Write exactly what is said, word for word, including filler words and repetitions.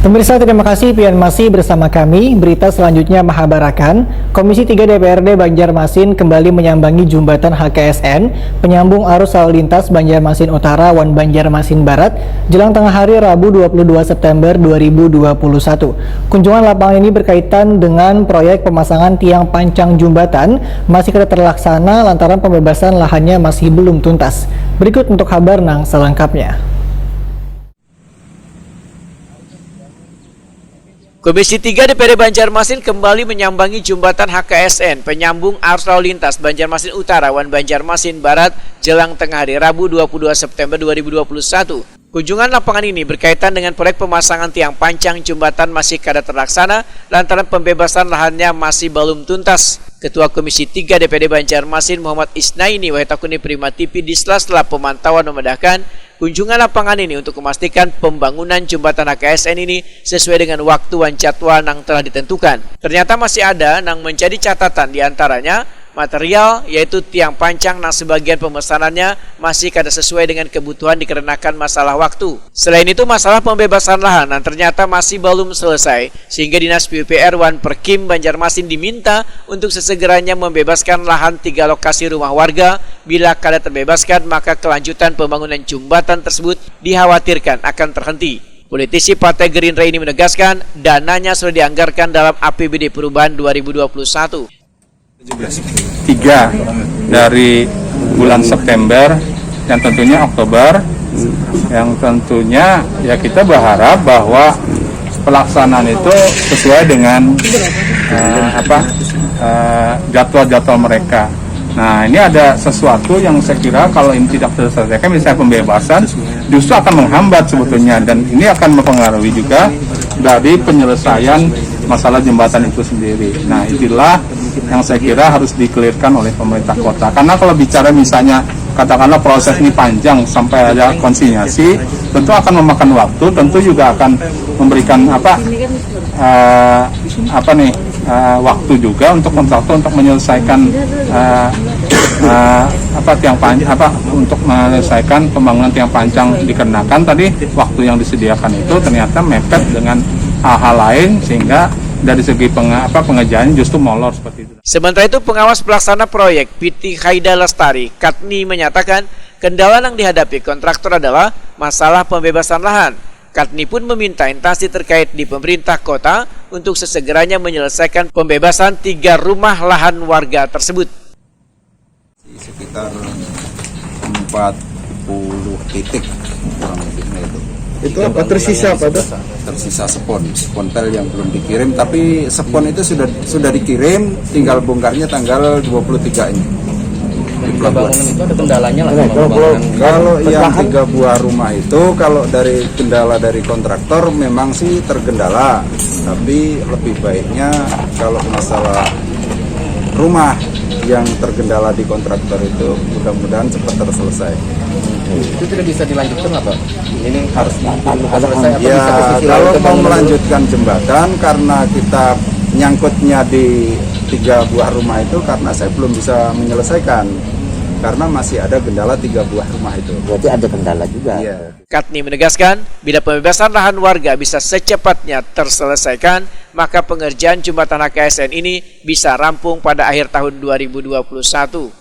Pemirsa, terima kasih pian masih bersama kami. Berita selanjutnya mahabarakan, Komisi tiga D P R D Banjarmasin kembali menyambangi jembatan H K S N, penyambung arus lalu lintas Banjarmasin Utara wan Banjarmasin Barat, jelang tengah hari Rabu dua puluh dua September dua ribu dua puluh satu. Kunjungan lapangan ini berkaitan dengan proyek pemasangan tiang pancang jembatan masih kada terlaksana lantaran pembebasan lahannya masih belum tuntas. Berikut untuk habar nang selengkapnya. Komisi tiga D P R D Banjarmasin kembali menyambangi jembatan H K S N penyambung arus lalu lintas Banjarmasin Utara wan Banjarmasin Barat jelang tengah hari Rabu dua puluh dua September dua ribu dua puluh satu. Kunjungan lapangan ini berkaitan dengan proyek pemasangan tiang pancang jembatan masih kada terlaksana lantaran pembebasan lahannya masih belum tuntas. Ketua Komisi tiga D P D Banjarmasin Muhammad Isnaini wahid takuni Prima T V di sela-sela pemantauan memedahkan, kunjungan lapangan ini untuk memastikan pembangunan jembatan H K S N ini sesuai dengan waktu wan jadwal nang telah ditentukan. Ternyata masih ada nang menjadi catatan, di antaranya material, yaitu tiang pancang nang sebagian pemesanannya masih kada sesuai dengan kebutuhan dikarenakan masalah waktu. Selain itu, masalah pembebasan lahan nang ternyata masih belum selesai, sehingga Dinas P U P R wan Perkim Banjarmasin diminta untuk sesegeranya membebaskan lahan tiga lokasi rumah warga. Bila kada terbebaskan, maka kelanjutan pembangunan jembatan tersebut dikhawatirkan akan terhenti. Politisi Partai Gerindra ini menegaskan, dananya sudah dianggarkan dalam A P B D perubahan dua ribu dua puluh satu. Tiga dari bulan September, yang tentunya Oktober, yang tentunya ya kita berharap bahwa pelaksanaan itu sesuai dengan eh, apa eh, jadwal-jadwal mereka. Nah, ini ada sesuatu yang saya kira kalau ini tidak terselesaikan, misalnya pembebasan, justru akan menghambat sebetulnya, dan ini akan mempengaruhi juga dari penyelesaian masalah jembatan itu sendiri. Nah, itulah yang saya kira harus dikelirkan oleh pemerintah kota. Karena kalau bicara misalnya katakanlah proses ini panjang sampai ada konsinyasi, tentu akan memakan waktu, tentu juga akan memberikan apa eh, apa nih eh, waktu juga untuk kontraktor untuk menyelesaikan eh, eh, apa tiang panjang apa untuk menyelesaikan pembangunan tiang pancang, dikarenakan tadi waktu yang disediakan itu ternyata mepet dengan hal-hal lain, sehingga dari segi penge, apa pengerjaannya justru molor seperti itu. Sementara itu, pengawas pelaksana proyek P T Haida Lestari, Katni, menyatakan kendala yang dihadapi kontraktor adalah masalah pembebasan lahan. Katni pun meminta instansi terkait di pemerintah kota untuk sesegeranya menyelesaikan pembebasan tiga rumah lahan warga tersebut. Sekitar empat puluh titik kurang lebihnya itu. Itu apa tersisa apa tuh? Tersisa spon, spon pel yang belum dikirim, tapi spon itu sudah sudah dikirim, tinggal bongkarnya tanggal dua puluh tiga ini. Di pelabuhan itu ada kendalanya lah sama pembangunan. Kalau yang tiga buah rumah itu, kalau dari kendala dari kontraktor memang sih terkendala, tapi lebih baiknya kalau masalah rumah yang terkendala di kontraktor itu mudah-mudahan cepat terselesai. Itu tidak bisa dilanjutkan apa? Ini harus dibuka selesai apa Ya, bisa ke sisi kalau lain atau mau menurut- melanjutkan jembatan karena kita nyangkutnya di tiga buah rumah itu karena saya belum bisa menyelesaikan karena masih ada kendala tiga buah rumah itu. Berarti ada kendala juga. Iya. Katni menegaskan, bila pembebasan lahan warga bisa secepatnya terselesaikan, maka pengerjaan jembatan H K S N ini bisa rampung pada akhir tahun dua ribu dua puluh satu.